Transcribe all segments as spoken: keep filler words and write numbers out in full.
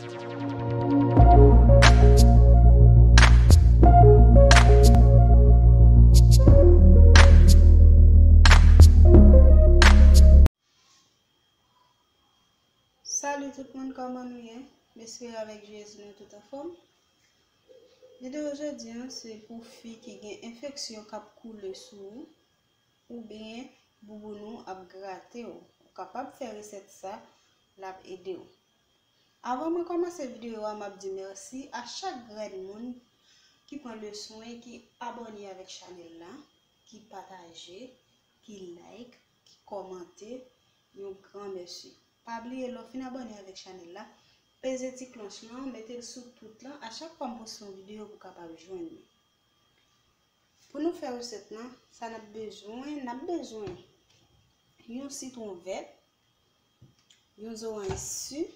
Salut tout moun, kòman nou ye? M espere avèk Jezi nou tout anfòm. Videyo jodi a se pou fi ki gen enfeksyon k ap koule sou ou, oubyen bouboun ou ap grate w. Ou kapab fè resèt sa, l ap ede w. Avan mwen kòmanse videyo a, m ap di mèsi a chak grenn moun ki pran le swen, ki abòne avèk chanèl la, ki pataje, ki like, ki kòmante. Yon gran mèsi. Pa bliye, lè w fin abòne avèk chanèl la, peze ti klòch lan, mete l sou tout lan. A chak fwa m poste yon videyo, pou w kapab jwenn li. Pou nou fè resèt lan, sa n ap bezwen, n ap bezwen yon sitwon vèt, yon zoranj si,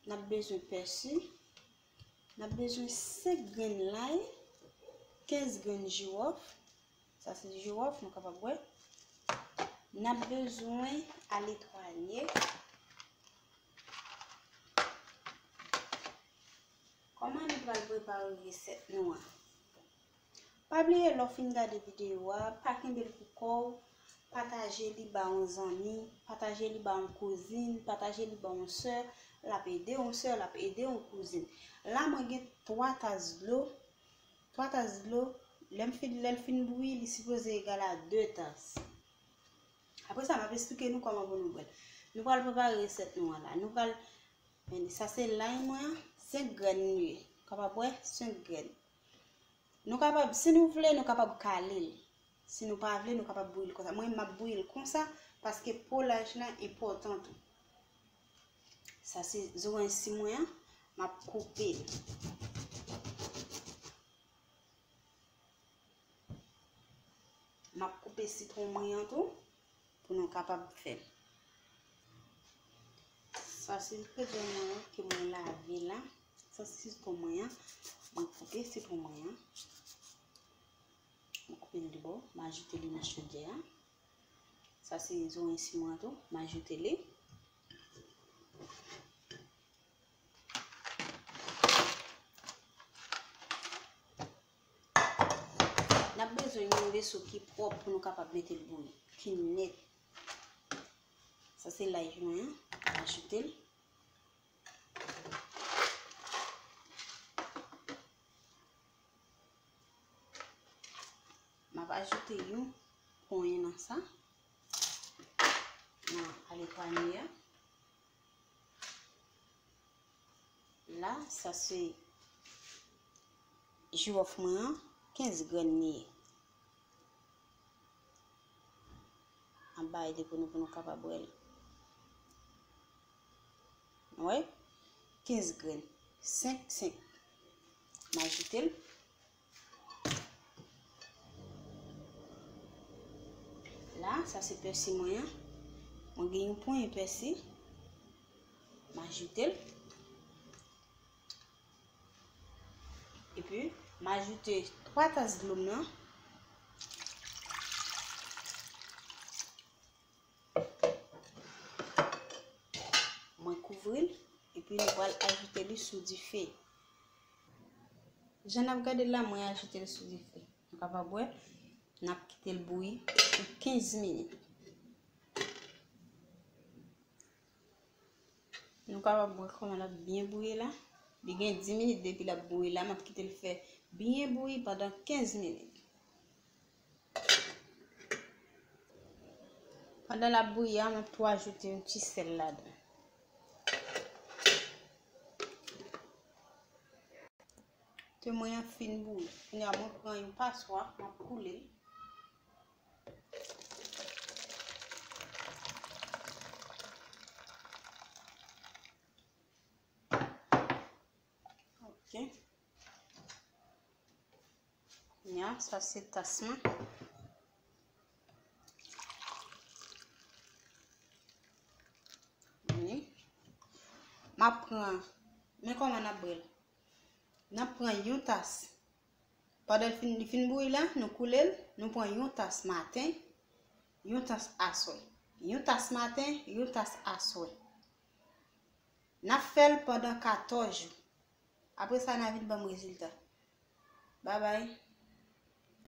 n ap bezwen pèsi, n ap bezwen senk grenn lay, kenz grenn jiwòf, sa se jiwòf, nou kapab wè. N ap bezwen aletwanye. Kòman nou pral prepare resèt nou an? Pa bliye, lè w fin gade videyo a, pa kenbe l pou kò w, pataje li ba yon zanmi, pataje li ba yon kouzin, pataje li ba yon sè, l ap ede yon sè, l ap ede yon kouzin. La, mwen gen twa tas dlo, twa tas dlo, lè m fin, lè l fin bouyi, li sipoze egal a de tas. Apre sa, m ap esplike nou kòman pou nou bwè l. Nou pral prepare resèt nou an la. Nou pral, men sa se lay mwen an, senk grenn li ye. Ou kapab wè, senk grenn. Nou kapab, si nou vle, nou kapab kale l. Si nou pa vle, nou kapab bouyi l konsa. Mwen, m ap bouyi l konsa, paske po lay lan enpòtan tou. Sa se zoranj si mwen an, m ap koupe l. M ap koupe sitwon mwen an tou pou nou kapab fè l. Sa se kredi mwen an ke mwen lave la. Sa se sitwon mwen an. Mwen koupe sitwon mwen an. Mwen koupe l de bò. M ajoute li nan chodyè a. Sa se zoranj si mwen an tou. M ajoute li. N ap bezwen yon veso ki pwòp pou nou kapab mete l bouyi, ki nèt. Sa se lay mwen an, m ajoute l. M ap ajoute yon ponyen nan sa, nan aletwanye a. La, sa se jiwòf mwen an, kenz grenn li ye. Anba ede pou nou, pou nou kapab wè l. Wè, kenz grenn, senk, senk. M ajoute l. La, sa se pèsi mwen an. Mwen gen yon ponyen pèsi. M ajoute l. Epi, m ajoute twa tas dlo m nan. Mwen kouvri l, epi nou pral ajoute li sou dife. Jan n ap gade l la, mwen ajoute l sou dife. Nou kapab wè, n ap kite l bouyi pou kenz minit. Nou kapab wè kòman l ap byen bouyi la. Li gen dis minit depi l ap bouyi la, m ap kite l fè byen bouyi pandan kenz minit. Pandan l ap bouyi a, m ap tou ajoute yon ti sèl ladan. Te mwen an fin bouyi. Kounye a, mwen pran yon paswa, m ap koule l. Ok. Kounye a, sa se tas mwen. Wi. M ap pran, men kòman n ap bwè l. N ap pran yon tas. Pandan l fin, li fin bouyi la, nou koule l, nou pran yon tas maten, yon tas aswè. Yon tas maten, yon tas aswè. N ap fè l pandan katòz jou. Apre sa, n a vin ban m rezilta. Babay.